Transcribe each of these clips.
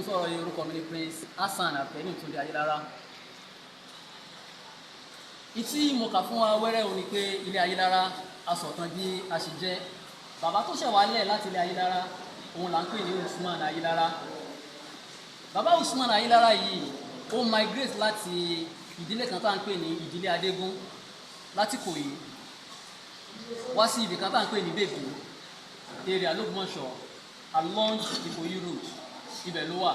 ń sọ̀rọ̀ yìí, orúkọ mi ni Prince Hasan Abdul Túndé Ayélára. Ìtí mo kà fún wa wẹ́rẹ́ òun ni pé ilé Ayélára asọ̀tàn bí a ṣe jẹ́. Bàbá tó ṣẹ̀ wálẹ̀ láti ilé Ayélára, òun là ń pè ní Usman Ayélára. Bàbá Usman Ayélára yìí, ó migrate láti ìdílé kan tá à ń pè ní ìdílé Adégún láti Ìkòyí wá sí ibì kan tá à ń pè ní Bèbí area l'Ógbómọ̀ṣọ́, along Ìkòyí Road, ibẹ̀ ló wà.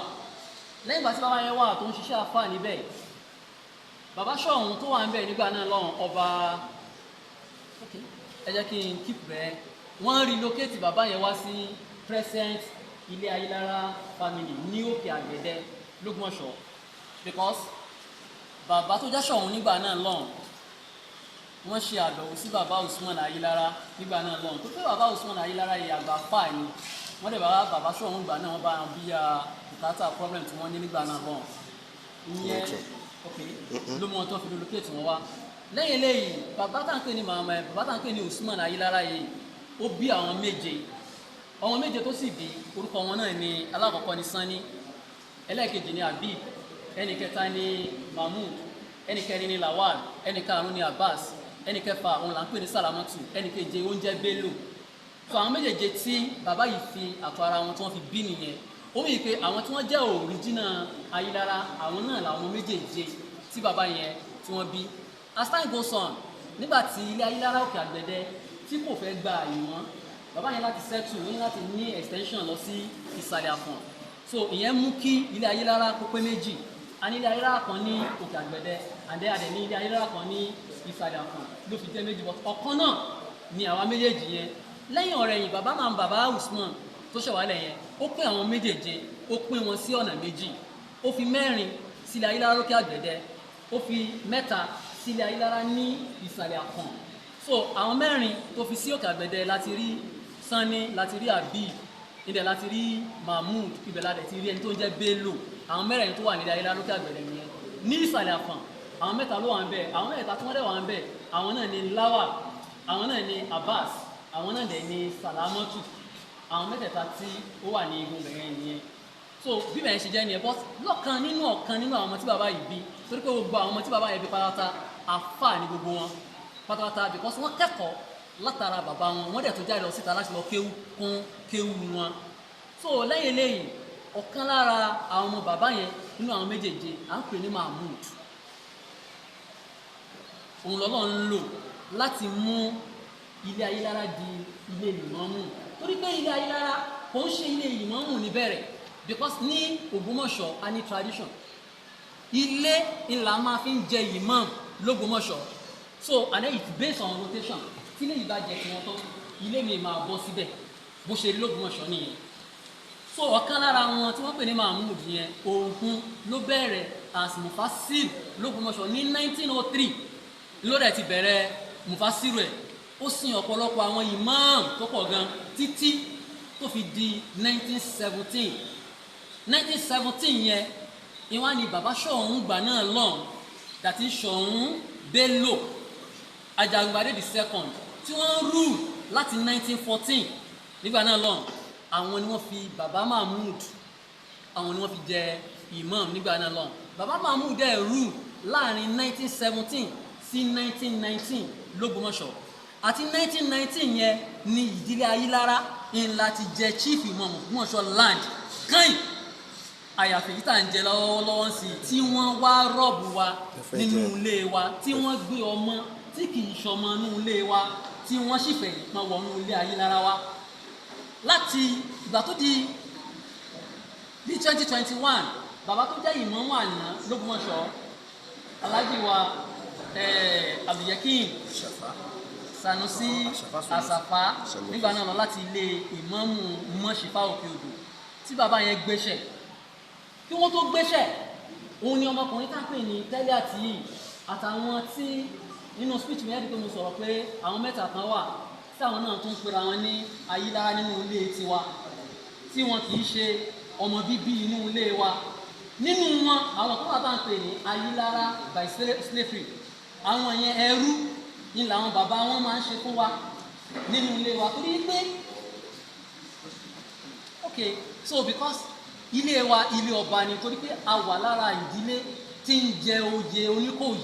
Lẹ́yìn ìgbà tí bàbá yẹn wà tó ń ṣiṣẹ́ àfáà níbẹ̀, bàbá Ṣọ̀ún tó wà níbẹ̀ nígbà náà lọ́hùn, ọba, ok, ẹ jẹ́ kí n keep rẹ̀, wọ́n relocate bàbá yẹn wá sí present ilé Ayélára family ní Òkè Àgbẹ̀dẹ l'Ógbómọ̀ṣọ́, because bàbá tó jẹ́ Ṣọ̀ún nígbà náà lọ́hùn, wọ́n ṣe àbẹ̀wò sí bàbá Usman Ayélára nígbà náà lọ́hùn, tó pé bàbá Usman Ayélára yìí, àgbà fáà ni wọ́n dẹ̀. Bàbá Ṣọ̀ún gbà náà, wọ́n bá wọn bí i bùkátà problem tí wọ́n ní nígbà náà lọ́hùn. Ìyẹn, ok, ló mú wọn tó fi relocate wọn wá. Lẹ́yìn eléyìí, bàbá tá à ń pè ní màmá ẹ̀, bàbá tá à ń pè ní Usman Ayélára yìí, ó bí àwọn méje. Ọmọ méje tó sì bí, orúkọ wọn náà ni: alákọ̀ọ́kọ́ ni Sanni, ẹlẹ́ẹ̀kejì ni Habib, ẹnì kẹta ni Mahmood, ẹnì kẹrin ni Lawal, ẹnì karùn-ún ni Abbas, ẹnì kẹfà òun là ń pè ní Salamatu, ẹnì keje oúnjẹ Bello. So àwọn méjèèjì tí bàbá yìí fi àtọ̀ ara wọn tí wọ́n fi bí nìyẹn. Ó wí pé àwọn tí wọ́n jẹ́ original Ayélára, àwọn náà làwọn méjèèjì tí bàbá yẹn tí wọ́n bí. As time goes on, nígbà tí ilé Ayélára Òkè Àgbẹ̀dẹ tí kò fẹ́ gba àyè mọ́, bàbá yẹn láti settle, ó ní láti ní extension lọ sí Ìsàlẹ̀ Àfọ̀n. So ìyẹn mú kí ilé Ayélára kó pé méjì. A ní ilé Ayélára kan ní Òkè Àgbẹ̀dẹ, and then a dẹ̀ ní ilé Ayélára kan ní Ìsàlẹ̀ Àfọ̀n, ló fi jẹ́ méjì, but ọ̀kan náà ni àwa méjèèjì yẹn. Lẹ́yìn ọ̀rẹ̀yìn, bàbá máa ń bàbá Usman tó ṣẹ̀wálẹ̀ yẹn, ó pín àwọn méjèèje, ó pín wọn sí ọ̀nà méjì. Ó fi mẹ́rin sílẹ̀ Ayélára lókè Àgbẹ̀dẹ, ó fi mẹ́ta sílẹ̀ Ayélára ní Ìsàlẹ̀ Àfọ̀n. So àwọn mẹ́rin tó fi sí Òkè Àgbẹ̀dẹ, láti rí Sanni, láti rí Habib ibẹ̀, láti rí Mahmood ibẹ̀, láti rí ẹni tó ń jẹ́ Bello. Àwọn mẹ́rẹ̀ẹ̀rin tó wà nílẹ̀ Ayélára lókè Àgbẹ̀dẹ nìyẹn. Ní Ìsàlẹ̀ Àfọ̀n, àwọn mẹ́ta ló wà ń bẹ̀. Àwọn mẹ́ta tí wọ́n dẹ̀ wà ń bẹ̀, àwọn náà ni Lawal, àwọn náà ni Abbas, àwọn náà dẹ̀ ni Salamatu. Àwọn mẹ́tẹ̀ẹ̀ta tí ó wà ní igun bẹ̀rẹ̀ nìyẹn. So bí bẹ̀rẹ̀ ṣe jẹ́ nìyẹn. But lọ́kan nínú ọ̀kan nínú àwọn ọmọ tí bàbá yìí bí, torí pé gbogbo àwọn ọmọ tí bàbá yìí bí pátápátá, àfáà ní gbogbo wọn pátápátá, because wọ́n kẹ́kọ̀ọ́ látara bàbá wọn, wọ́n dẹ̀ tó jáde lọ síta láti lọ kéwú kún kéwú wọn. So lẹ́yìn eléyìí, ọ̀kan lára àwọn ọmọ bàbá yẹn nínú àwọn méjèèje, à ń pè ní Mahmood, òun lọ́lọ́ ń lò láti mú ilé Ayélára di ilé ìmámù, torí pé ilé Ayélára kò ń ṣe ilé ìmámù níbẹ̀rẹ̀, because ní Ògbómọ̀ṣọ́, a ní tradition, ilé ńlá máa fi ń jẹ imam l'Ógbómọ̀ṣọ́. So and then it's based on rotation. Tí ilé yìí bá jẹ tiwọn tán, ilé mi máa bọ́ síbẹ̀. Bó ṣe rí l'Ógbómọ̀ṣọ́ nìyẹn. So ọ̀kan lára wọn tí wọ́n pè ní Mahmood yẹn, òun ló bẹ̀rẹ̀ as mufasir l'Ógbómọ̀ṣọ́ ní 1903. Ló dẹ̀ ti bẹ̀rẹ̀ mufasir ẹ̀, ó sin ọ̀pọ̀lọpọ̀ àwọn imam tó pọ̀ gan títí tó fi di 1917. 1917 yẹn ìwọ́n ni bàbá Ṣọ̀ún gbà náà lọ́n, dàtí Ṣọ̀ún Bello Ajagungbadé the Second, tí wọ́n rule láti 1914 nígbà náà lọ́n, àwọn ni wọ́n fi bàbá Mahmood, àwọn ni wọ́n fi jẹ imam nígbà náà lọ́n. Bàbá Mahmood dẹ̀ rule láàrin 1917 sí 1919 l'Ógbómọ̀ṣọ́. Àti 1919 yẹn ni ìdílé Ayílára ńlá ti jẹ chief imam Ògbómọ̀ṣọ́ land kàn, àyàfi yìí tá à ń jẹ lọ́wọ́lọ́wọ́ sí i, tí wọ́n wá rob wa fẹ́ nínú jẹ. Ilé wa tí wọ́n gbé ọmọ tí kì í ṣọmọ inú ilé wa, tí wọ́n sì fẹ̀yìn pọn wọnú ilé Ayílára wa. Láti ìgbà tó di bí 2021, bàbá tó jẹ́ ìmámù àná l'Ógbómọ̀ṣọ́, Alhaji wa Abdulyakin Sanusi Asafa nígbà náà lọ láti ilé ìmámù Mọ́ṣífà Òkè Odò, tí bàbá yẹn gbéṣẹ̀, kí wọ́n tó gbéṣẹ̀, òun ni ọmọkùnrin tá ń pè ní tẹ́lẹ̀ àti yìí àtàwọn tí nínú speech mi, ẹ́ẹ́dì pé mo sọ̀rọ̀ pé àwọn mẹ́ta kan wà tí àwọn náà tún pera wọn ní Ayílára nínú ilé tiwa, tí wọn kì í ṣe ọmọ bíbí inú ilé wa. Nínú wọn, àwọn kan wà tá ń pè ní Ayílára by slavery. Àwọn yẹn, ẹrú ni làwọn bàbá wọn máa ń ṣe fún wa nínú ilé wa, torí pé, okay, so because Ilé wa, ilé ọba ni, torí pé a wà lára ìdílé tí ń jẹ oyè Oníkòyí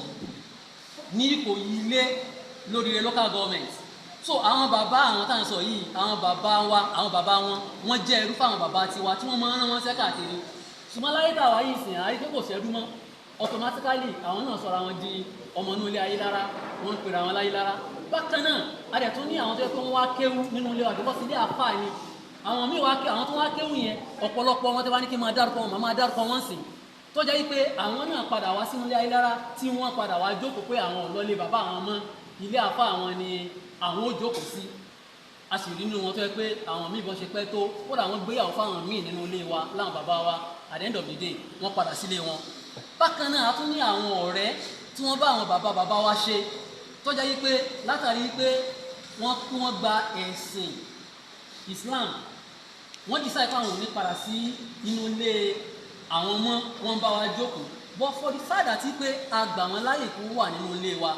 ní Ìkòyí ilé lóríire local government. So àwọn bàbá àwọn tá à ń sọ yìí, àwọn bàbá wa, àwọn bàbá wọn, wọ́n jẹ́ ẹrú fáwọn bàbá tiwa tí wọ́n máa ń rán wọn ṣẹ́ káàkiri. Ṣùgbọ́n láyé tàwa yìí sìn, àyè pé kò ṣẹ́rú mọ́, automatically àwọn náà sọ̀rọ̀ àwọn di ọmọ inú ilé Ayílára, wọ́n ń pèrè àwọn láyélára. Bákan náà, a dẹ̀ tún ní àwọn tó yẹ pé wọ́n wá kéwú nínú ilé wa, because ilé àfáà ni. Àwọn míì wá ké, àwọn tó wá kéwú yẹn, ọ̀pọ̀lọpọ̀ wọn, tẹ́ bá ní kí n máa dárúkọ wọn, màá máa dárúkọ wọn sìn, tó jẹ́ wípé àwọn náà padà wá sínú ilé Ayílára, tí wọ́n padà wá jókòó pé àwọn ò lọlé bàbá àwọn mọ́, ilé àfáà àwọn ni àwọn ò jókòó sí. A sì rí nínú wọn tó yẹ pé àwọn míì, bọ́n ṣe pẹ́ tó, kódà wọ́n gbéyàwó fáwọn míì nínú ilé wa láwọn bàbá wa. At the end of the day, wọ́n padà sílé wọn. Bákan náà, a tún ní àwọn ọ̀rẹ́ tí wọ́n bá àwọn bàbá bàbá wa ṣe, tó jẹ́ wípé látàrí wípé wọ́n kí wọ́n gba ẹ̀sìn Islam, wọ́n decide pé àwọn ò ní padà sí inú ilé àwọn ọmọ wọn bá wa jókòó. But for the fact that pé a gbà wọ́n láyè kó wà nínú ilé wa,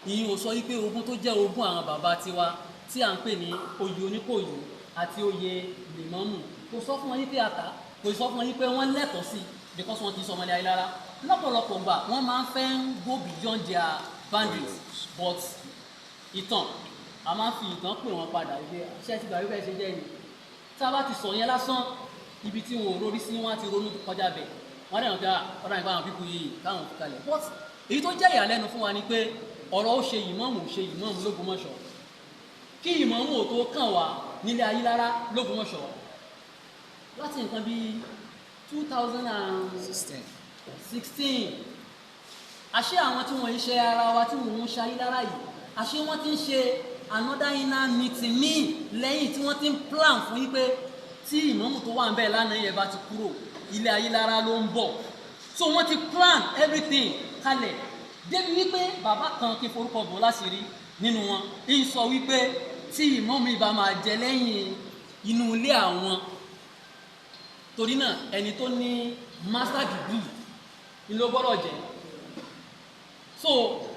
ìyẹn ò sọ wípé ogún tó jẹ́ ogún àwọn bàbá tiwa tí à ń pè ní oyè Oníkòyí àti oyè lèmọ́mù, kò sọ fún wọn yí pé ata, kò sọ fún wọn yí pé wọ́n lẹ́tọ̀ọ́ sí, because wọ́n kì í sọ ọmọlé Ayílára. Lọ́pọ̀lọpọ̀ gbà, wọ́n máa ń fẹ́ ń go beyond their boundaries, but ìtàn, a máa ń fi ìtàn pè wọ́n padà wípé ṣé ti gbà wípé ẹ ṣe jẹ́ ni. Tá a bá ti sọ yẹn lásán, ibi tí wọn ò rórí sí, wọn á ti ronú kọjá bẹ̀. Wọ́n dẹ̀ wọ́n pé ọ̀rọ̀ nípa àwọn people yìí káwọn fi kalẹ̀. But èyí tó jẹ́ ìyàlẹ́nu fún wa ni pé ọ̀rọ̀ ó ṣe ìmáàmù, ṣe ìmáàmù l'Ógbómọ̀ṣọ́, kí ìmáàmù ò tó kàn wá nílé Ayílára l'Ógbómọ̀ṣọ́, láti nǹkan bíi 2016, àṣé àwọn tí wọ́n ń ṣe ara wa, tí wọ́n ń ṣe Ayílára yìí, àṣé wọ́n ti ń ṣe another inner meeting míì lẹ́yìn tí wọ́n ti ń plan fún yí pé tí ìmáàmù tó wà ń bẹ̀ lánàá yẹn bá ti kúrò, ilé Ayílára ló ń bọ̀. So wọ́n ti plan everything kalẹ̀ débi wípé bàbá kan, kí n forúkọ bò láṣìírí, nínú wọn ń sọ wípé tí ìmáàmù ìbá máa jẹ lẹ́yìn inú ilé àwọn, torí náà ẹni tó ní master degree ni ló gbọ́dọ̀ jẹ́. So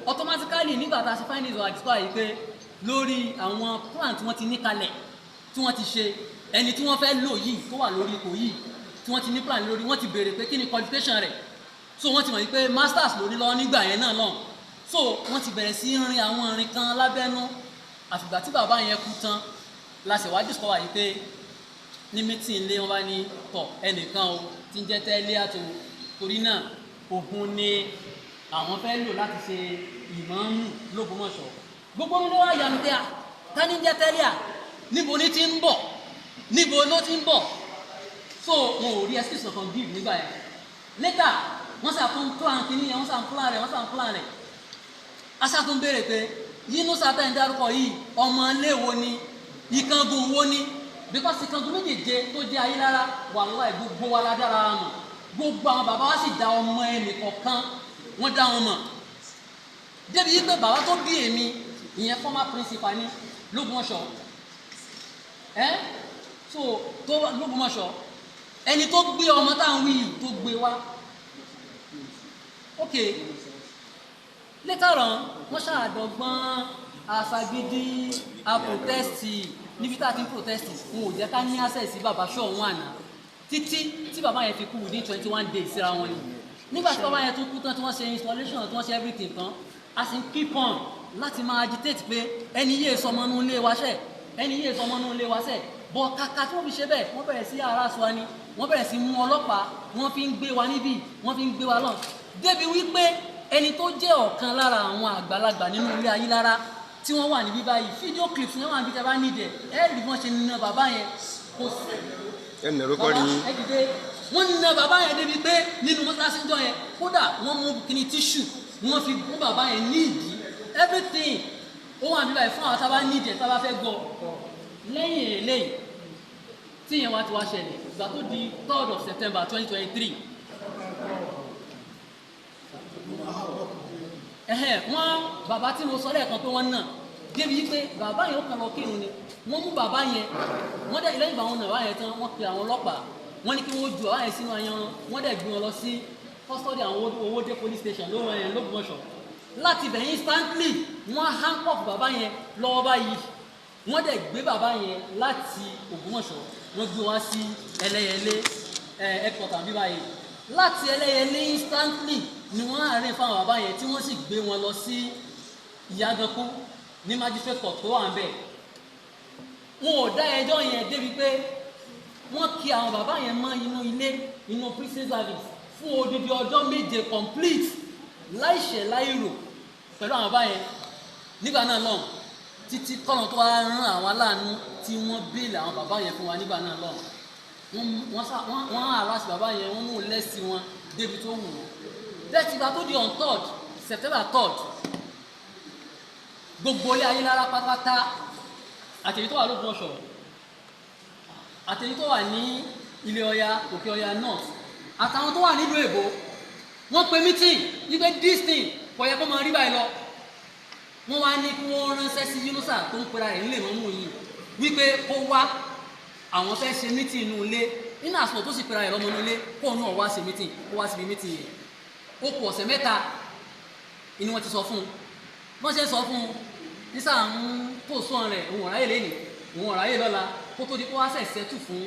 automatically, nígbà tá a ṣe findings wa, discover yìí pé lórí àwọn plan tí wọ́n ti ní kalẹ̀, tí wọ́n ti ṣe, ẹni tí wọ́n fẹ́ lò yìí tó wà lórí ipò yìí, tí wọ́n ti ní plan lórí, wọ́n ti béèrè pé kí ni qualification rẹ̀. So wọ́n ti mọ̀ wípé masters ló ní lọ́wọ́ nígbà yẹn náà náà. So wọ́n ti bẹ̀rẹ̀ sí rin àwọn ìrìn kan lábẹ́nú. Àfìgbà tí bàbá yẹn kú tán la ṣe wá discover yìí pé ní meeting ilé, wọn bá ní tọ̀ ẹnìkan o tí ń jẹ́ tẹ́lẹ̀ àtò, torí náà òun ni àwọn fẹ́ lò láti ṣe ìmáàmù l'Ógbómọ̀ṣọ́. Gbogbo ní wàá yanu pé a ta ní jẹ́ tẹ́lẹ̀ à, níbo ni ti ń bọ̀, níbo ló ti ń bọ̀? So wọn ò rí excuse kankan give nígbà yẹn. Later, wọ́n ṣàtún plan kìíní yẹn, wọ́n ṣàn plan rẹ̀, wọ́n ṣàn plan rẹ̀. Aṣàtún béèrè pé yínú sátẹ̀ ń dárúkọ yìí, ọmọ ilé wo ni, ìkángun wo ni? Because ìkángun méjèèje tó jẹ́ Ayílára, wàláhì, gbogbo wa la dára wa mọ̀. Gbogbo àwọn bàbá wa sì dá ọmọ ẹnì kọ̀ọ̀kan, wọ́n dá wọn mọ̀, débi wípé bàbá tó bí èmi, ìyẹn former principal ní l'Ógbómọ̀ṣọ́ ẹ́, so tó l'Ógbómọ̀ṣọ́, ẹni tó gbé ọmọ táwọn wí yìí tó gbé wá. Ok, later on, wọ́n ṣàdọ̀gbọ́n àṣàgídí a protest. Níbi tá a ti ń protest, wọn ò jẹ́ ká ní access sí bàbá ṣọ̀hún àná títí tí bàbá yẹn fi kú within 21 days síra wọn ni. Nígbà tí bàbá yẹn tún kú tán, tí wọ́n ṣe installation, tí wọ́n ṣe everything tán, a sì ń keep on láti máa agitate pé ẹni yéé sọmọ inú ilé wa ṣẹ, ẹni yéé sọmọ inú ilé wa ṣẹ. Bọ̀ kàkà tí wọ́n fi ṣe bẹ́ẹ̀, wọ́n bẹ̀rẹ̀ sí harass wa ni. Wọ́n bẹ̀rẹ̀ sí mú ọlọ́pàá, wọ́n fi ń gbé wa níbí, wọ́n fi ń gbé wa lọ, débi wípé ẹni tó jẹ́ ọ̀kan lára àwọn àgbàlagbà nínú ilé Ayílára tí wọ́n wà níbí báyìí, video clips yẹn wà níbi tí a bá nídìí ẹ̀, ẹ̀ rí bí wọ́n ṣe na bàbá yẹn. Kò sí Ẹ nà ló kọ́ bàbá ni. Ẹ dìde. Wọ́n na bàbá yẹn débi pé nínú mọ́sálásí jọ yẹn, kódà wọ́n mú kíní tissue, wọ́n fi gún bàbá yẹn ní ìdí. Everything ó wà níbí báyìí fún àwọn tá a bá nídìí ẹ̀, tá a bá fẹ́ gbọ́. Lẹ́yìn eléyìí tí yẹn wá ti wá ṣẹlẹ̀, ìgbà tó di 3rd of September 2023, ẹhẹn, wọ́n bàbá tí mo sọ lẹ́ẹ̀kan pé wọ́n nà débi pé bàbá yẹn ó kàn lọ kírun ni, wọ́n mú bàbá yẹn. Wọ́n dẹ̀ lẹ́yìn ìgbà wọn nà bàbá yẹn tán, wọ́n pe àwọn ọlọ́pàá, wọ́n ní kí wọ́n ju bàbá yẹn sínú ayanran. Wọ́n dẹ̀ gbé wọn lọ sí custody àwọn Owódé police station ló wọ́n yẹn l'Ógbómọ̀ṣọ́. Láti bẹ̀, instantly wọ́n handcuff bàbá yẹn lọ́wọ́ báyìí. Wọ́n dẹ̀ gbé bàbá yẹn láti Ògbómọ̀ṣọ́, wọ́n gbé wá sí Ẹlẹ́yẹlé. Headquarter bí báyìí. Láti Ẹlẹ́yẹlé, instantly ni wọ́n arraign fáwọn bàbá yẹn, tí wọ́n sì gbé wọn lọ sí Ìyágankú ní magistrate court tó wà ń bẹ̀. Wọn ò dá ẹjọ́ yẹn débi pé wọ́n kí àwọn bàbá yẹn mọ́ inú ilé, inú prison service, fún odidi ọjọ́ 7 complete, láìṣẹ̀ láìrò pẹ̀lú àwọn bàbá yẹn nígbà náà lọ́hùn, títí kọ́nà tó wá rán àwọn aláàánú tí wọ́n bail àwọn bàbá yẹn fún wa nígbà náà lọ́hùn. Wọ́n harass bàbá yẹn, wọ́n mú lẹ́sìn wọn débi tó wù wọ́n. Bẹ́ẹ̀ tí ìgbà tó di on third September 3rd, gbogbo ilé Ayélára pátápátá, àtẹ̀yí tó wà lÓgbómọ̀ṣọ́, àtẹ̀yí tó wà ní Ilé Ọya, Òkè Ọya North, àtàwọn tó wà nílùú èbó, wọ́n pe meeting wípé this thing kò yẹ kó máa rí báyìí lọ. Wọ́n wá ní kí wọ́n ránṣẹ́ sí Yunusa tó ń pera rẹ̀ nílé mọ́mú yìí wípé kó wá, àwọn fẹ́ ṣe meeting inú ilé. Nínú àsùnwọ̀n tó sì pera rẹ̀ lọ́mọ inú ilé, kó náà wá ṣe meeting, kó wá síbi meeting yẹn. Ó kù ọ̀sẹ̀ 3 ni wọ́n ti sọ fún un. Wọ́n ṣe ń sọ fún un nísà ń kó sọ́n rẹ̀, òun ọ̀ráyè lẹ́nìí, òun ọ̀ráyè lọ́la, kó tó di kó wá ṣẹ̀ settle fún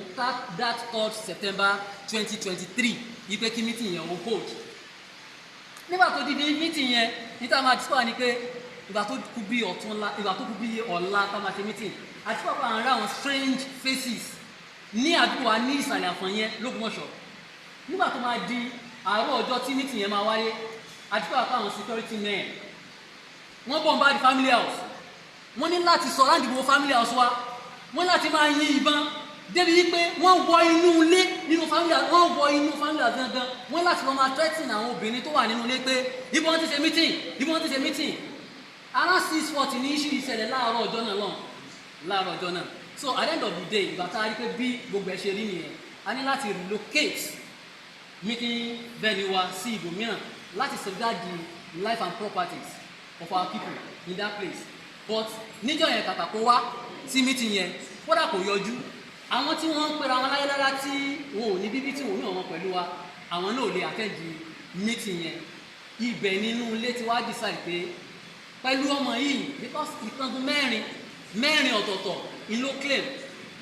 that 3rd September 2023 yìí pé kí meeting yẹn ó hold. Nígbà tó di ní meeting yẹn, níta máa discover ni pé ìgbà tó kù bí ọ̀túnla, ìgbà tó kù bí ọ̀la tá máa ṣe meeting, àti pàpà àwọn ará àwọn strange faces ní àdúgbò wa ní Ìsàlẹ̀ Àfọ̀n yẹn lÓgbómọ̀ṣọ́. Nígbà tó máa di àárọ̀ ọjọ́ tí meeting yẹn máa wáyé, àti pàpà àwọn security men, wọ́n bombard the family house. Wọ́n ní láti sọ láti gbogbo family house wa, wọ́n láti máa yin ìbọn débi wípé wọ́n wọ inú ilé nínú family house, wọ́n wọ inú family house gangan. Wọ́n láti lọ máa threaten àwọn obìnrin tó wà nínú ilé pé ibi wọ́n ti ṣe meeting, ibi wọ́n ti ṣe meeting. Around 6:40 ní issue ìṣẹ̀lẹ̀ láàárọ̀ ọjọ́ náà lọ́hùn, láàárọ̀ ọjọ́ náà. So at the end of the day, ìgbà tá a rí pé bí gbogbo ẹ̀ ṣe rí nìyẹn, a ní láti relocate meeting venue wa sí ibòmíràn láti safeguard the life and properties of our people in that place. But níjọ́ yẹn, kàkà kó wá sí meeting yẹn, kódà kò yọjú. Àwọn tí wọ́n ń pera wọn láyélára, tí wọn ò ní bíbí, tí wọn ò ní ọmọ pẹ̀lú wa, àwọn náà ò lè attend meeting yẹn. Ibẹ̀ nínú ilé tí wàá decide pé pẹ̀lú ọmọ yìí, because ìkángun mẹ́rin mẹ́rin ọ̀tọ̀ọ̀tọ̀ ni ló claim.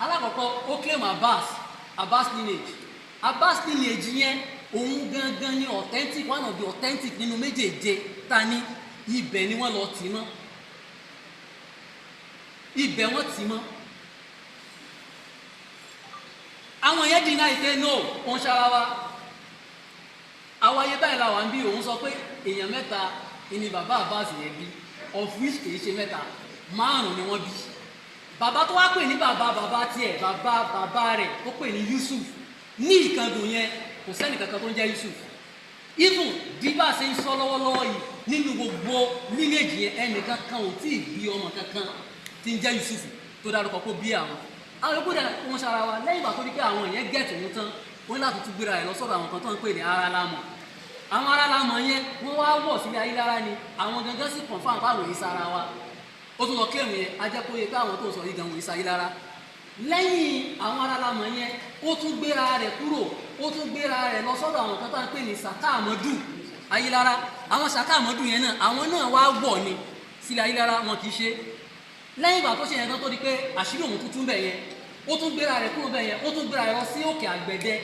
Alákọ̀ọ́kọ́, ó claim Abbas lineage. Abbas lineage yẹn, òun gangan ni authentic, one of the authentic nínú méjèèje ta ní. Ibẹ̀ ni wọ́n lọ tì mọ́, ibẹ̀ wọ́n tì mọ́. Àwọn yẹn deny pé no, òun ṣara wa, àwọn ayé báyìí la wà ń bí. Òun sọ pé èèyàn mẹ́ta ni bàbá Abbas yẹn bí, of which kì í ṣe mẹ́ta, márùn ni wọ́n bí. Bàbá tó wá pè ní bàbá bàbá tiẹ̀, bàbá bàbá rẹ̀ tó pè ní Yusuf ní Ìkangùn yẹn, kò sẹ́ni kankan tó ń jẹ́ Yusuf. Even bí bá a ṣe ń sọ lọ́wọ́lọ́wọ́ yìí, nínú gbogbo lineage yẹn, ẹnìkan kan ò tí ì bí ọmọ kankan tí ń jẹ́ Yusuf tó dárúkọ kó bí àwọn. Àwọn yòókù dẹ̀ wọ́n ṣara wa. Lẹ́yìn ìgbà tó di pé àwọn yẹn get òun tán, wọ́n láti tún gbéra ẹ̀ lọ sọ́dọ̀ àwọn kan tó ń pè ní Aralámọ̀. Àwọn Aralámọ̀ yẹn, wọ́n wá wọ̀ sílé Ayélára ni. Àwọn gangan sì confirm fáwọn èyí sára wa. Ó tún lọ claim yẹn, ajẹ́kóye pé àwọn tó ń sọ yìí gan wòye sáyé lára. Lẹ́yìn àwọn Aralámọ̀ yẹn, ó tún gbéra rẹ̀ kúrò, ó tún gbéra rẹ̀ lọ sọ́dọ̀ àwọn kan tó ń pè ní Sàká Àmọ́dù Ayélára. Àwọn Sàká Àmọ́dù yẹn náà, àwọn náà wá wọ̀ ni sílẹ̀ Ayélára, wọn kì í ṣe. Lẹ́yìn ìgbà tó ṣe yẹn tán, tó di pé àṣírí òun tuntun bẹ̀ yẹn, ó tún gbéra rẹ̀ kúrò bẹ̀ yẹn, ó tún gbéra rẹ̀ lọ sí Òkè Àgbẹ̀dẹ.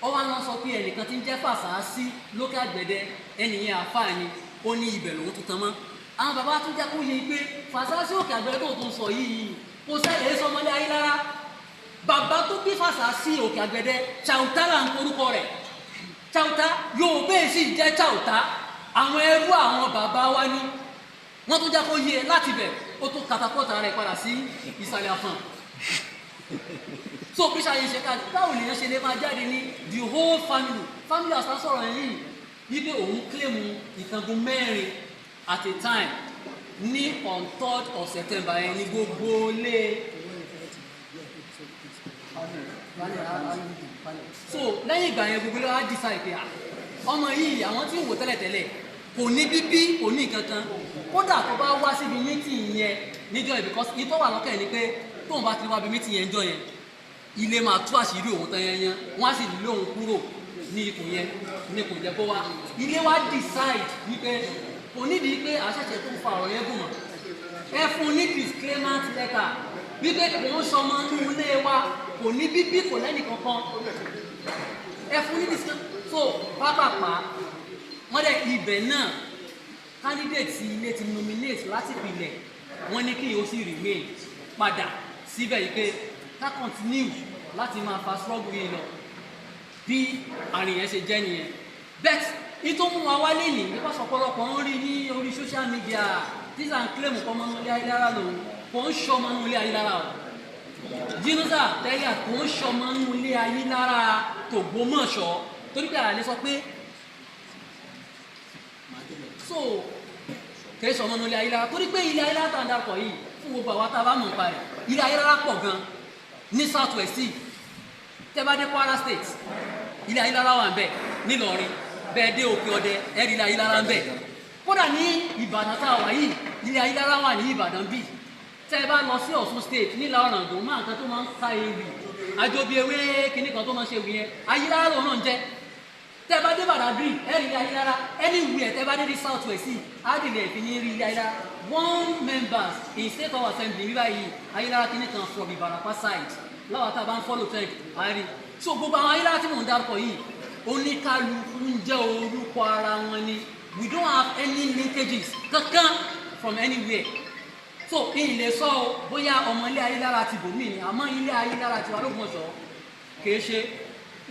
Ó wá lọ sọ pé ẹnìkan tí ń jẹ́ Fàṣásí lÓkè Àgbẹ̀dẹ, ẹnìyẹn àfáà ni, ó ní ibẹ̀ lòun tún tan mọ́. Àwọn bàbá tún jẹ́ kó yẹ pé Fàṣásí Òkè Àgbẹ̀dẹ tó tún sọ yìí, kò ṣẹlẹ̀ sọmọlé Ayélára. Bàbá tó bí Fàṣásí Òkè Àgbẹ̀dẹ, Chauta là ń korúkọ rẹ̀. Chauta yóò bẹ́ẹ̀ sì jẹ́ Chauta, àwọn ẹrú àwọn bàbá wa ní. Wọ́n tún jẹ́ kó yẹ láti bẹ̀, ó tún katapọ́tà rẹ̀ padà sí Ìsàlẹ̀ Àfọ̀n. So bí ṣàyẹ̀ ṣe ká, báwo lèèyàn ṣe lè máa jáde ní the whole family house sọ̀rọ̀ yìí wípé òun claim ìkángun mẹ́rin at a time ní on 3rd of September yẹn ní gbogbo lé? So lẹ́yìn ìgbà yẹn, gbogbo ilé wa decide pé ah, ọmọ yìí, àwọn tí ń wò tẹ́lẹ̀tẹ́lẹ̀, kò ní bíbí, kò ní nǹkan kan. Kódà tó bá wá síbi meeting yẹn níjọ́ yẹn, because ìtọ́ wà lọ́kàn ẹ̀ ni pé tóun bá ti wá bí meeting yẹn níjọ́ yẹn, ilé máa tú àṣírí òun tán yẹn yẹn, wọ́n á sì lé òun kúrò ní ipò yẹn, ní kò jẹ́ kó wá. Ilé wa decide wípé kò nídìí pé àṣẹ̀ṣẹ̀ tó ń fa ọ̀rọ̀ yẹn gùn mọ́, ẹ fún ní disclaimer letter wípé kò ń sọmọ inú ilé wa, kò ní bíbí, kò lẹ́nì kankan. Ẹ fún ní discount. So pápápá wọ́n dẹ̀ ibẹ̀ náà, candidate tí ilé ti nominate láti ìpìlẹ̀, wọ́n ní kí o sì remain padà síbẹ̀ yìí pé ká continue láti máa fa struggle yìí lọ. Bí àrùn yẹn ṣe jẹ́ nìyẹn. But ìtò mú wa wálé ní because ọ̀pọ̀lọpọ̀ ń rí ní orí social media tí sàn claim kọ́ ọmọ ilé Ayílára lòun. Kò ń ṣọmọ ilé Ayílára o. Jínísà tẹ́lẹ̀ kò ń ṣọmọ ilé Ayílára tÒgbómọ̀ṣọ́, torí pé àlẹ́ sọ pé so kì í ṣọmọ ilé Ayílára, torí pé ilé Ayílára tá à ń dàpọ̀ yìí, fún gbogbo àwa tá a bá mọ̀ nípa rẹ̀, ilé Ayílára pọ̀ gan ní South West yìí. Tẹ́ bá dé Kwara State, ilé Ayílára wà ń bẹ̀. Nílọrin bẹ́ẹ̀, dé Òkè Ọdẹ, ẹ̀rí ilé Ayílára ń bẹ̀. Kódà ní Ìbàdàn tá a wà yìí, ilé Ayílára wà ní Ìbàdàn bíi. Tẹ́ ẹ bá lọ sí Ọ̀ṣun State, nílà Ọ̀ràngún, máa nǹkan tó máa ń ka ewì àjọbí ewé kinní kan tó máa ń ṣe ewì yẹn, Ayílára lòun náà ń jẹ́. Tẹ́ ẹ bá dé Badagry, ẹ̀rí ilé Ayílára. Anywhere tẹ́ ẹ bá dé ní South West yìí, ádìlẹ̀ ìfi ní rí ilé Ayílára. One members in State of Assembly bíbá yìí, Ayílára kinní kan from Ìbàràpá side, láwọn tá a bá ń follow trend àárín. So gbogbo àwọn Ayílára tí mò ń dárúkọ yìí, oníkálukú ń jẹ́ orúkọ ara wọn ni. We don't have any linkages kankan from anywhere. So ilé sọ ọ bóyá ọmọ ilé Ayélára ti bòmí ni, àmọ́ ilé Ayélára ti wà lÓgbómọ̀ṣọ́ kìí ṣe.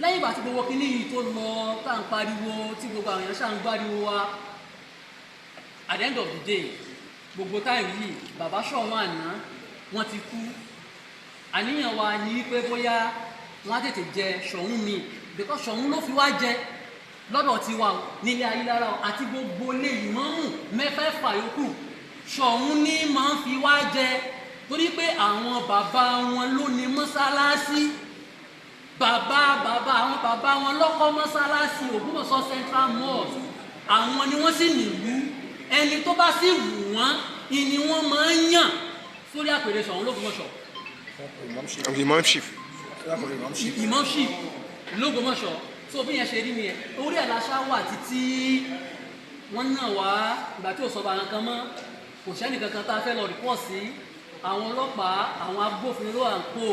Lẹ́yìn ìgbà tí gbogbo kinní yìí tó lọ, tá à ń pariwo, tí gbogbo àwọn èèyàn ṣáà ń gbáriwo wa, at the end of the day, gbogbo time yìí, bàbá Ṣọ̀ún àná wọ́n ti kú. Àníyàn wa ni wípé bóyá wọ́n á tètè jẹ Ṣọ̀ún mi, because Ṣọ̀ún ló fi wá jẹ lọ́dọ̀ tiwa o, nílé Ayélára o, àti gbogbo ilé ìmáàmù mẹ́fẹ̀ẹ̀fà yòókù. Ṣọ̀ún ní máa ń fi wá jẹ, torí pé àwọn bàbá wọn ló ní mọ́sálásí. Bàbá bàbá àwọn bàbá wọn lọ́kọ́ mọ́sálásí Ògbómọ̀ṣọ́ Central Mosque. Àwọn ni wọ́n sì nílùú. Ẹni tó bá sì wù wọ́n ìní wọ́n máa ń yàn sórí àpèrè Ṣọ̀ún lÓgbómọ̀ṣọ́. Imamship. Imamship lÓgbómọ̀ṣọ́. So bí yẹn ṣe rí nìyẹn. Orí ẹ̀ láṣá wà títí wọ́n náà wá. Ìgbà tí ò sọ bàrán kan mọ́, kò sẹ́nì kankan tá a fẹ́ lọ report sí àwọn ọlọ́pàá, àwọn agbófinró à ń kó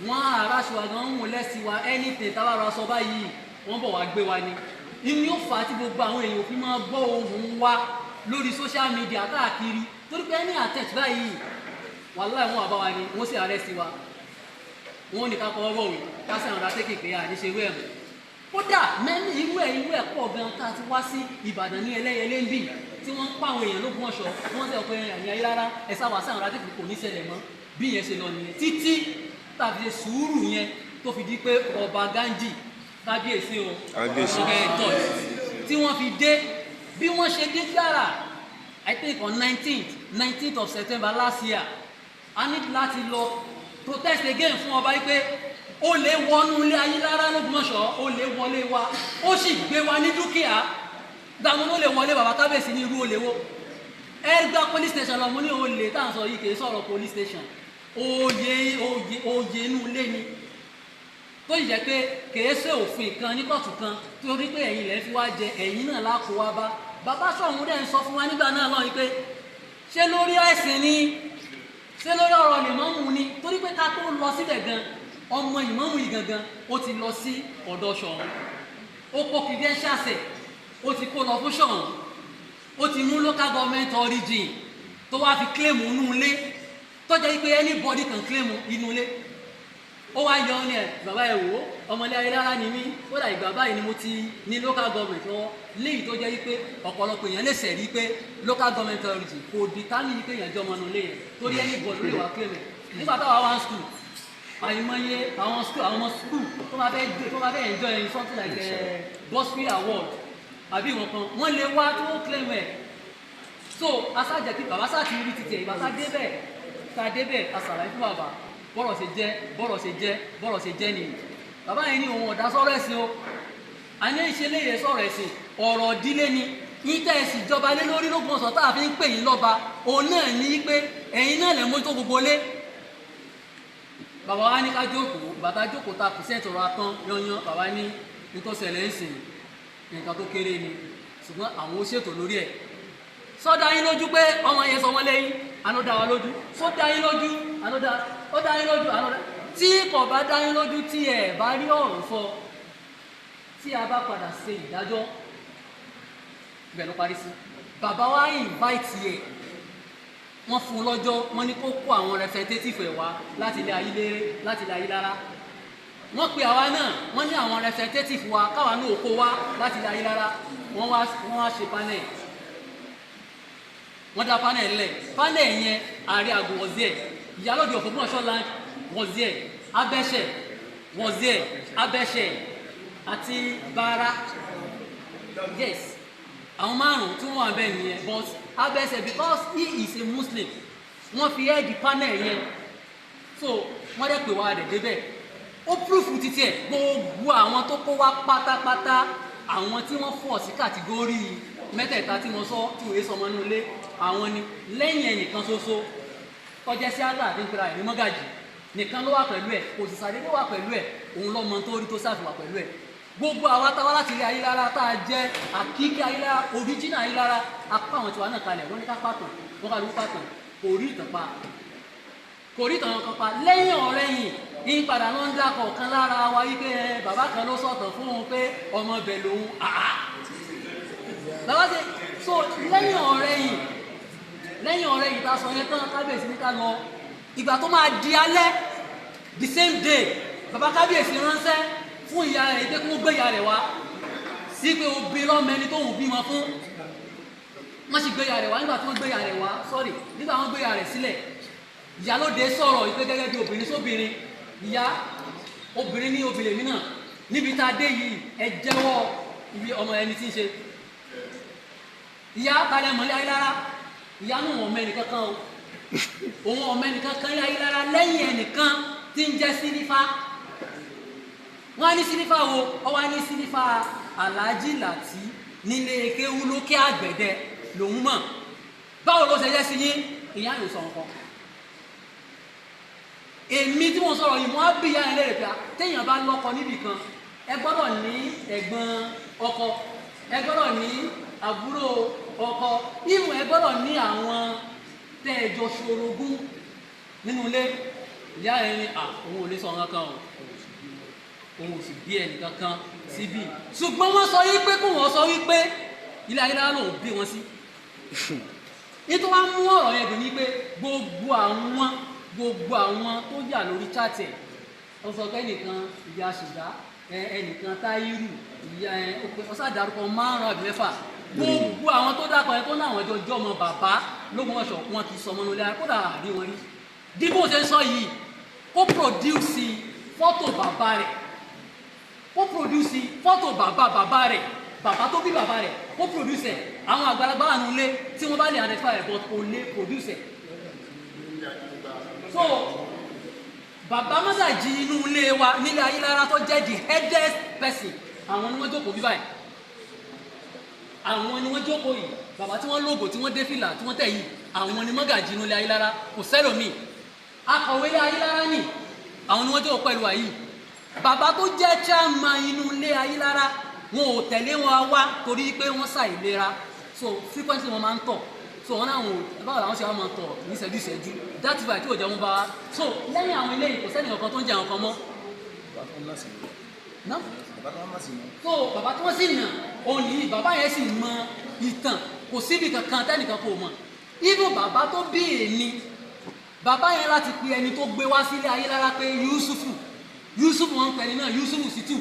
wọ́n aráṣọ wa gan ń mú lẹ́sìn wa. Anything tá a bá ra sọ báyìí, wọ́n bọ̀ wá gbé wa ni. Ìní ó fà á tí gbogbo àwọn èèyàn fi máa gbọ́ ohùn wa lórí social media káàkiri, torí pé ẹni àtẹ̀tù báyìí, wàláì, wọn àbá wa ni, wọ́n sì arrest wa. Wọ́n ní ká kọ́ bọ̀wé, ká sì àwọn ọ̀dà pé à ní ṣe irú ẹ̀ mọ́. Kódà mẹ́ni irú ẹ̀ pọ̀ gan tá a ti wá sí Ìbàdàn ní Ẹlẹ́yẹlé ń bì, tí wọ́n ń pa àwọn èèyàn lÓgbómọ̀ṣọ́. Wọ́n sọ pé ẹ̀yìn ayé rárá, ẹ̀ sáwà sí àwọn ọ̀dà kò ní ṣẹlẹ̀ mọ́. Bí ìyẹn ṣe lọ nìyẹn títí tàbí ṣe sùúrù yẹn tó fi di pé ọba Gandhi, kábíyèsí o. Kábíyèsí. Ẹ̀ tọ́ tí wọ́n fi dé, bí wọ́n ṣe dé gbàrà, I think on 19th of September last year, a ní láti lọ protest again fún ọba yìí pé ó lè wọnú ilé Ayélára lÓgbómọ̀ṣọ́, ó lè wọlé wa, ó sì gbé wa ní dúkìá. Gbàmú ló lè wọlé bàbá kábíyèsí ní irú olè wo? Ẹ gba police station lọ. Mo ní olè tá à ń sọ yìí kì í sọ̀rọ̀ police station, oyè oyè oyè inú ilé ni, tó sì jẹ́ pé kìí ṣe òfin kan ní kóòtù kan, torí pé ẹ̀yin lẹ́ fi wá jẹ, ẹ̀yin náà lákòó wá bá. Bàbá Ṣọ̀ún dẹ̀ ń sọ fún wa nígbà náà lọ́yìn pé ṣé lórí ẹ̀sìn ni, ṣé lórí ọ̀rọ̀ ìmáàmù ni? Torí pé ká tó lọ síbẹ̀ gan, ọmọ ìmáàmù yìí gangan ó ti lọ sí ọ̀dọ̀ Ṣọ̀ún, ó kó credentials ẹ̀, ó ti kó lọ fún Ṣọ̀ún, ó ti mú local government origin tó wá fi claim inú ilé, tó jẹ́ pé anybody can claim inú ilé. Ó wá yọ ní ẹ, bàbá, ẹ wò ó, ọmọlé Ayélára ni mí, kódà ìgbà báyìí ni mo ti ní local government lọ́wọ́. Léyìí tó jẹ́ wípé ọ̀pọ̀lọpọ̀ èèyàn lè sẹ̀rí pé local government authority kò determine pé èèyàn jẹ́ ọmọ inú ilé yẹn, torí anybody ló lè wá claim ẹ̀. Nígbà táwa wá ń school, àìmọye àwọn school, àwọn ọmọ school tó máa fẹ́ enjoy something like bursary award àbí ìwọ̀n kan, wọ́n lè wá tó claim ẹ̀. So asájẹ kí bàbá sá ti rí títí ẹ̀. Ìgbà tá débẹ̀, tá débẹ̀, a ṣàlàyé fún bàbá bọ́rọ̀ ṣe jẹ́, bọ́rọ̀ ṣe jẹ́, bọ́rọ̀ ṣe jẹ́ nìyí. Bàbá yẹn ní òun ọ̀dà sọ̀rọ̀ ẹ̀sìn o. Àní ìṣe léyè sọ̀rọ̀ ẹ̀sìn, ọ̀rọ̀ ìdílé ni. Yín tẹ́ ẹ sì jọba lé lórí lÓgbómọ̀ṣọ́ tá a fi ń pè yín lọ́ba, òun náà ní pé ẹ̀yin náà lè mójútó gbogbo lé. Bàbá wa ní ká jókòó. Bàtà jókòó, ta percent ọ̀rọ̀ atán yanyan. Bàbá ní nítòsẹ̀lẹ̀ ń sìn nǹkan tó kéré ni, ṣùgbọ́n àwọn ó ṣètò lórí ẹ̀. Sọ́dá yín lójú pé ọmọ yẹn sọ wọ́n lẹ́yìn àná dá wa lójú. Sọ́dá yín lójú àná dá ó dá yín lójú àná dá. Tí kò bá dá yín lójú, tí ẹ bá rí ọ̀rọ̀ sọ. Tí a bá padà ṣe ìdájọ́, ibẹ̀ ló parí sí. Bàbá wa invite ẹ̀, wọ́n fún un lọ́jọ́, wọ́n ní kó kó àwọn representative ẹ̀ wá láti ilé Ayíléré, láti ilé Ayílára. Wọ́n pe àwa náà, wọ́n ní àwọn representative wa káwa náà kó wá láti ilé Ayílára. Wọ́n wá ṣe panel, wọ́n dá panel lẹ̀. Panel yẹn, Ààrẹ Àgọ́ was there, Ìyálóde of Ògbómọ̀ṣọ́ land was there, Abẹ́ṣẹ̀ was there, Abẹ́ṣẹ̀ àti Bára. Yes, àwọn márùn tí wọ́n wà bẹ́ẹ̀ nìyẹn. But Abẹ́ṣẹ̀, because he is a Muslim, wọ́n fi head panel yẹn. So wọ́n dẹ̀ pè wá rẹ̀ débẹ̀, ó proof títí ẹ̀. Gbogbo àwọn tó kó wá pátápátá, àwọn tí wọ́n fọ̀ sí category mẹ́tẹ̀ẹ̀ta tí wọ́n sọ tí òye sọmọ inú ilé àwọn ni, lẹ́yìn ẹnìkan ṣoṣo tọ́jẹ́ sí àgbà àti nípa ẹ̀ ní mọ́gàjì nìkan ló wà pẹ̀lú ẹ̀. Kò sì sàdédé wà pẹ̀lú ẹ̀, òun lọ́mọ tó rí tó ṣàfihàn pẹ̀lú ẹ̀. Gbogbo àwa táwa láti ilé Ayélára, tá a jẹ́ àkíkí Ayélára, original Ayélára, apá àwọn tiwa náà kalẹ̀. Wọ́n ní ká pàtàn, wọ́n ká ló pàtàn. Kò rí ìtàn pa, kò rí ìtàn kan pa. Lẹ́yìn ọ̀rẹ́yìn ní padà ló ń dákọ̀ kan lára wa wípé ẹ bàbá kan ló sọ̀tàn fún un pé ọmọ ibẹ̀ lòun. Àá bàbá ṣe so. Lẹ́yìn ọ̀rẹ́yìn tá a sọ yẹn tán, kábíyèsí ní ká lọ. Ìgbà tó máa di alẹ́ the same day, bàbá kábíyèsí ránṣẹ́ fún ìyá rẹ̀ pé kó gbé ìyá rẹ̀ wá sí pé obìnrin lọ́mọ ẹni tóun bímọ fún. Wọ́n sì gbé ìyá rẹ̀ wá. Nígbà tí wọ́n gbé ìyá rẹ̀ wá, sorry, nígbà wọ́n gbé ìyá rẹ̀ sílẹ̀, ìyálóde sọ̀rọ̀ ìpè gẹ́gẹ́ bí obìnrin sóbìnrin, ìyá obìnrin ní obìnrin mi náà níbi tá a dé yìí, ẹ jẹ́wọ́ ibi ọmọ ẹni tí ń ṣe. Ìyá balẹ̀ mọ́lẹ́ Ayélára, ìyá nù wọ́n mẹ́ni kankan o, òun ọmọ ẹnìkan kan ní Ayélára lẹ́yìn ẹnìkan tí ń jẹ́ Sílífà. Wọ́n á ní Sílífà wo? Ọ wá ní Sílífà Aláàjì Làtí nílé kéwú lókè àgbẹ̀dẹ lòun mọ̀. Báwo ló ṣe jẹ́ sí yín? Ìyá yóò sọ nǹkan. Èmi tí mo sọ̀rọ̀ yìí, mo á bí ìyá yẹn lérè pé téèyàn bá lọ́kọ níbì kan, ẹ gbọ́dọ̀ ní ẹ̀gbọ́n ọkọ, ẹ gbọ́dọ̀ ní àbúrò ọkọ, ìmọ̀ ẹ gbọ́dọ̀ ní àwọn tẹ́ ẹ jọ ṣorogún nínú ilé. Ìyá yẹn ní à òun ò lè sọ nǹkan kan o, òun ò sì bí ẹnìkan kan síbí, ṣùgbọ́n wọ́n sọ wípé kó wọ́n sọ wípé ilé ayélujára lòun bí wọn sí. Nítorí wọ́n mú ọ̀rọ̀ yẹn dùn ní pé gbogbo àwọn tó yà lórí chat ẹ̀, wọ́n sọ pé ẹnìkan ìyá ṣìgá, ẹnìkan Táírù, ìyá ẹ ó ṣàdárúkọ márùn àbí mẹ́fà. Gbogbo àwọn tó dákọ̀ ẹ tó ní àwọn ẹjọ́ ọmọ bàbá lÓgbómọ̀ṣọ́, wọn kì í sọmọ nílé ayé, kódà àrí wọn rí. Dípò ṣe ń sọ yìí, kó produce fọ́tò bàbá rẹ̀, kó produce fọ́tò bàbá bàbá rẹ̀, bàbá tó bí bàbá rẹ̀, kó produce ẹ̀. Àwọn àgbàlagbà wà nílé tí wọ́n bá lè identify ẹ̀, but kò lè produce ẹ̀. So bàbá mọ́sàájì inú ilé wa nílé Ayélára tó jẹ́ the headest person, àwọn ni wọ́n jókòó bí báyìí, àwọn ni wọ́n jókòó yìí. Bàbá tí wọ́n lóògò, tí wọ́n dé fìlà, tí wọ́n tẹ̀ yìí, àwọn ni mọ́gàjì inú ilé Ayélára. Kò sẹ́lòmíì. Akọ̀wé ilé Ayélára nì, àwọn ni wọ́n jókòó pẹ̀lú wa yìí. Bàbá tó jẹ́ chairman inú ilé Ayélára, wọn ò tẹ̀lé wọn wá torí pé wọ́n ṣàìlera, so frequency wọn máa ń tọ̀. So wọn náà wọn báwo làwọn ṣe wá máa tọ̀ ní ìṣẹ́jú ìṣẹ́jú. That's why tí ò jẹ́ wọn bá wa. So lẹ́yìn àwọn eléyìí, kò sẹ́ni kankan tó ń jẹ àwọn kan mọ́. Ná so bàbá tí wọ́n sì nà òun yìí, bàbá yẹn sì mọ ìtàn, kò síbi kankan tẹ́nìkan kò mọ̀. Even bàbá tó bí èmi, bàbá yẹn láti pe ẹni tó gbé wá sílé Ayélára pé Yusufu, Yusufu wọn ń pè ní náà, Yusufu Situ,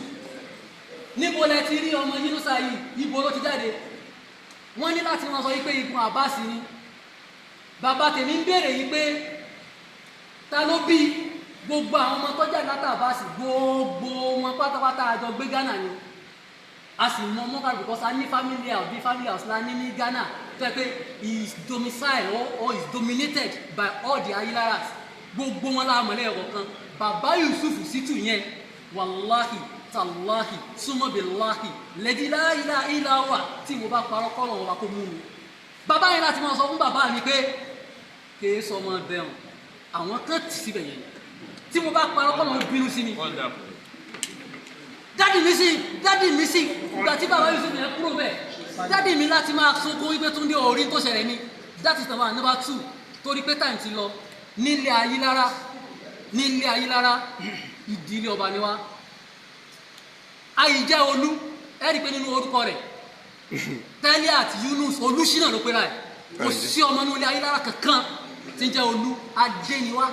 níbo lẹ ti rí ọmọ Yunusa yìí? Ibo ló ti jáde? Wọ́n ní láti wọn sọ yìí pé igun Abbas ni. Bàbá tèmi ń béèrè yìí pé ta ló bí gbogbo àwọn ọmọ tó jáde látà Abbas? Gbogbo wọn pátápátá àjọ gbé Ghana ni. A sì mọ mọ́kàlù because a ní family house, bí family house la ní ní Ghana tó yẹ pé is domiciled or is dominated by all the Ayilaras. Gbogbo wọn láàmú lẹ́yìn kan. Bàbá Yusuf Situ yẹn, wàláhì tàláhì súnmọ́bìláhì lẹ́dí láìláìláwà, tí mo bá parọ́ kọ́ lọ́wọ́ wa kó mú mi. Bàbá yẹn láti máa sọ fún bàbá mi pé kèé sọmọ bẹ̀rùn, àwọn kan tì síbẹ̀ yẹn. Tí mo bá parọ́ kọ́ lọ́wọ́ bínú sí mi. Daddy mi sí ìgbà tí bàbá Yusuf yẹn kúrò bẹ́ẹ̀, daddy mi láti máa sunkún wípé Túndé orí tó ṣẹlẹ̀ ni. That is number number two, torí pé time ti lọ. Nílé Ayílára, nílé Ayílára, ìdílé ọba ni wá. Àìjẹ́ Olú, ẹ rí i pé nínú orúkọ rẹ̀ Tẹ́líàt Yunus Olúṣínà ló pera ẹ̀. Kò sí ọmọ inú ilé Ayílára kankan tí ń jẹ́ Olú. Adé ni wá,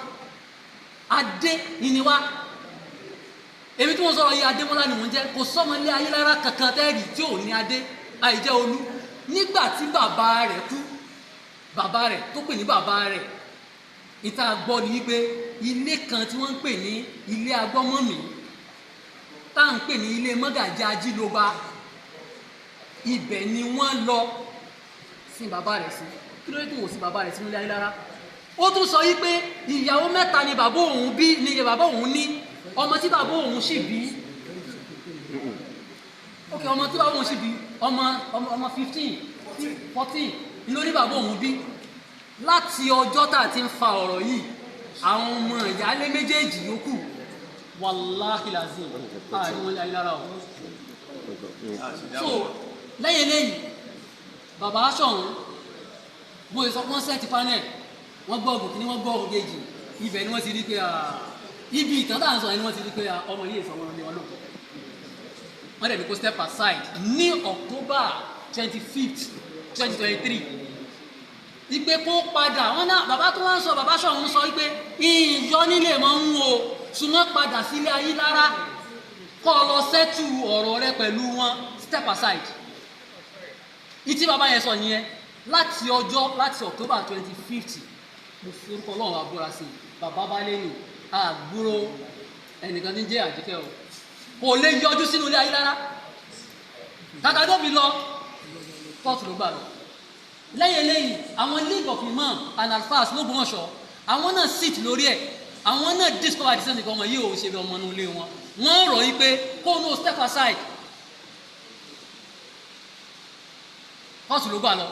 Adé ni wá. Èmi tí mo sọ̀rọ̀ yìí, Adémọ́lá ni mò ń jẹ́. Kò sọ́mọ ilé Ayílára kankan tẹ́rì tí ò ní Adé. Àìjẹ́ Olú. Nígbà tí bàbá rẹ̀ kú, bàbá rẹ̀ tó pè ní bàbá rẹ̀, ìta gbọ́ ni wípé ilé kan tí wọ́n ń pè ní ilé agbọ́mọ̀mí, tá à ń pè ní ilé mọ́gàjí Ajílóba, ibẹ̀ ni wọ́n lọ sin bàbá rẹ̀ sí. Kí ló dé tó wò sí bàbá rẹ̀ sínú ilé Ayílára? Ó tún sọ yí pé ìyàwó mẹ́ta ni bàbá òun bí, ni bàbá òun ní. Ọmọ tí bàbá òun sì bí, ok, ọmọ tí bàbá òun sì bí, ọmọ 15, 14 lórí bàbá òun bí. Láti ọjọ́ tá a ti ń fa ọ̀rọ̀ yìí, àwọn ọmọ ìyáálé méjèèjì yòókù, wàláhì lazim, àárín wọn Ayílára o. So lẹ́yìn eléyìí, bàbá Ṣọ̀ún bó ṣe sọ, wọ́n set panel, wọ́n gbọ́ ògùn kìíní, wọ́n gbọ́ ògùn kejì. Ibẹ̀ ni wọ́n ti rí pé ibi ìtàn tá à ń sọ yẹn ni wọ́n ti rí pé ọmọ yìí sọ wọn lé wọn lóòótọ́. Wọ́n dẹ̀ ní kó step aside ní October 25th, 2023, ìpè kó padà. Wọn náà bàbá tó wá ń sọ, bàbá Ṣọ̀ún sọ wípé ìyọ nílé mọ́ ń wo ṣùgbọ́n padà sílé Ayílára, kọ́ ọ lọ settle ọ̀rọ̀ rẹ pẹ̀lú wọn, step aside. Ìtí bàbá yẹn sọ nìyẹn láti ọjọ́, láti October 25th. Mo fi orúkọ Ọlọ́run àbúrà sí i, bàbá bá lé ní àgbúrò ẹnìkan tí ń jẹ́ Àjíkẹ́ o, kò lè yọjú sínú ilé Ayílára. Kàkà tó fi lọ, kóòtù ló gbà lọ. Lẹ́yìn eléyìí, àwọn League of Imam and Alfas lÓgbómọ̀ṣọ́, àwọn náà sit lórí ẹ̀. Àwọn náà discover the same thing. Ọmọ yìí ò ṣe bí ọmọ inú ilé wọn. Wọ́n rọ̀ yí pé kó no step aside, kóòtù ló gbà lọ.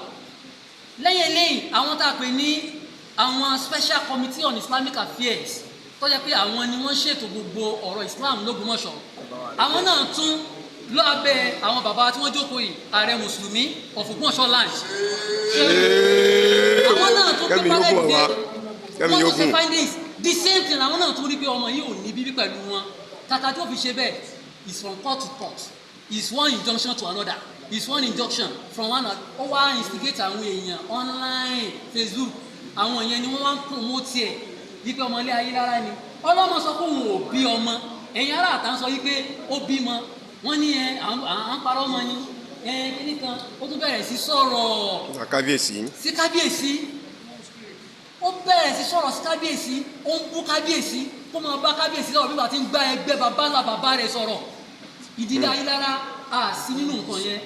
Lẹ́yìn eléyìí, àwọn tá a pè ní àwọn Special Committee on Islamic Affairs, tó jẹ́ pé àwọn ni wọ́n ṣètò gbogbo ọ̀rọ̀ Islam lÓgbómọ̀ṣọ́, àwọn náà tún lábẹ́ àwọn bàbá tí wọ́n jókòó yìí, ààrẹ mùsùlùmí of Ògbómọ̀ṣọ́ land, àwọn náà tún Kẹ́mi pípa yóò gùn lẹ́dìde wá. Kẹ́mi wọ́n yóò tún ṣe gùn. findings, the same thing. Àwọn náà tún rí pé ọmọ yìí ò ní bíbí pẹ̀lú wọn. Kàkà tó fi ṣe bẹ́ẹ̀, is from court to court, is one injunction to another, is one injunction from one. Ó wá instigate àwọn èèyàn online, Facebook. Àwọn èèyàn ni wọ́n wá ń promote ẹ̀ wípé ọmọ ilé Ayílára ni. Ọlọ́mọ sọ pé òun ò bí ọmọ. Ẹ̀yin ará àtà ń sọ wípé ó bímọ. Wọ́n ní ẹ à ń parọ́ ọmọ ni ẹ kíní kan. Ó tún bẹ̀rẹ̀ sí sọ̀rọ̀ Kábíyèsí. sí kábíyèsí. Ó bẹ̀rẹ̀ sí sọ̀rọ̀ sí kábíyèsí, ó ń bú kábíyèsí, kó máa bá kábíyèsí sọ̀rọ̀ bí wàá ti ń gbá ẹgbẹ́ bàbá ńlá bàbá rẹ̀ sọ̀rọ̀. Ìdílé Ayílára à sí nínú nǹkan yẹn.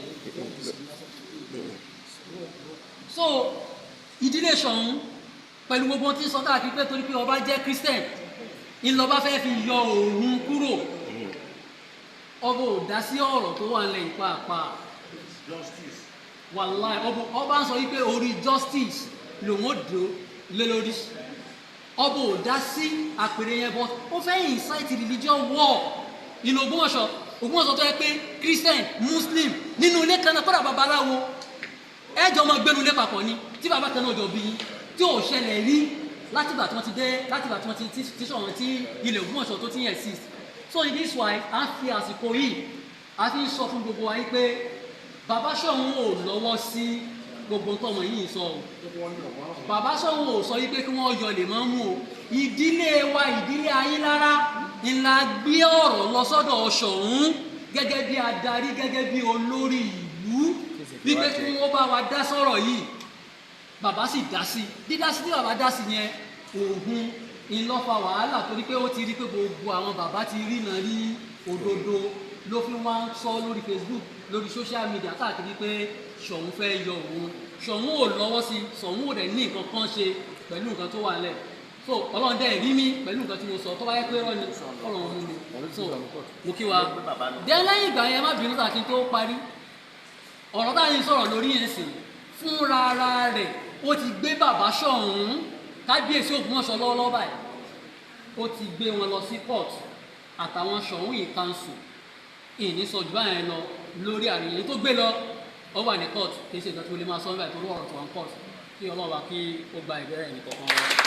So ìdílé Ṣọ̀ún, pẹ̀lú gbogbo tí ń sọ káàkiri pé torí pé ọba jẹ́ Christian ńlọba fẹ́ fi yọ òun kúrò, ọba ò dá sí ọ̀rọ̀ tó wà nílẹ̀ ìpàpà. Wàláì, ọba ń sọ wípé orí justice lòun ó dò lé lórí. Ọba ò dá sí àpèrè yẹn, but ó fẹ́ incite religion war ìlú Ògbómọ̀ṣọ́. Ògbómọ̀ṣọ́ tó yẹ pé Christian, Muslim nínú ilé kan náà, kódà babaláwo, ẹjọ́ ọmọ gbénu ilé papọ̀ ni, tí bàbá kan náà jọ bí yín, tí ò ṣẹlẹ̀ rí látìgbà tí wọ́n ti dé, látìgbà tí wọ́n ti tí sọ̀rọ̀ tí ilẹ̀ Ògbómọ̀ṣọ́ tó ti ń exist. So in this way, a fi àsìkò yìí, a fi ń sọ fún gbogbo wa yìí pé bàbá Ṣọ̀ún ò lọ́wọ́ sí gbogbo tọmọ yìí sọ o. Bàbá Ṣọ̀ún ò sọ yìí pé kí wọ́n yọ lè mọ́ mú o. Ìdílé wa, ìdílé Ayílára ńlá, gbé ọ̀rọ̀ lọ sọ́dọ̀ Ṣọ̀ún gẹ́gẹ́ bí adarí, gẹ́gẹ́ bí olórí ìlú, wípé kí wọ́n bá wa dá sọ̀rọ̀ yìí. Bàbá sì dá sí. Dídá sí tí bàbá dá sí yẹn, òògùn ńlọ́fà wàhálà, torí pé ó ti rí pé gbogbo àwọn bàbá ti rí náà rí òdodo, ló fi wá ń sọ lórí Facebook, lórí social media káàkiri pé Ṣọ̀ún fẹ́ yọ òun. Ṣọ̀ún ò lọ́wọ́ sí. Ṣọ̀ún ò dẹ̀ ní nǹkan kan ṣe pẹ̀lú nǹkan tó wà lẹ̀. So Ọlọ́run dẹ̀ rí mi pẹ̀lú nǹkan tí mo sọ. Tó bá yẹ pé rọ́ ni, Ọlọ́run mú mi. So mo kí wa dé. Lẹ́yìn ìgbà yẹn, má bínú tà kí n tó parí ọ̀rọ̀ tá à ń sọ̀rọ̀ lórí yẹn sìn, fúnra ara rẹ̀ ó ti gbé bàbá Ṣọ̀ún, kábíyèsí Ògbómọ̀ṣọ́ lọ́wọ́lọ́wọ́ báyìí, ó ti gbé wọn lọ sí court àtàwọn Ṣọ̀ún yìí council. Ìní sọ jù báyẹn lọ lórí àríyìn tó gbé lọ. Ó wà ní court, kì í ṣe nǹkan tí mo lè máa sọ nígbà tó rú ọ̀rọ̀ tó wà ní court. Kí Ọlọ́run wa kí ó gba ìbẹ̀rẹ̀ ẹnì kọ̀ọ̀kan wọn.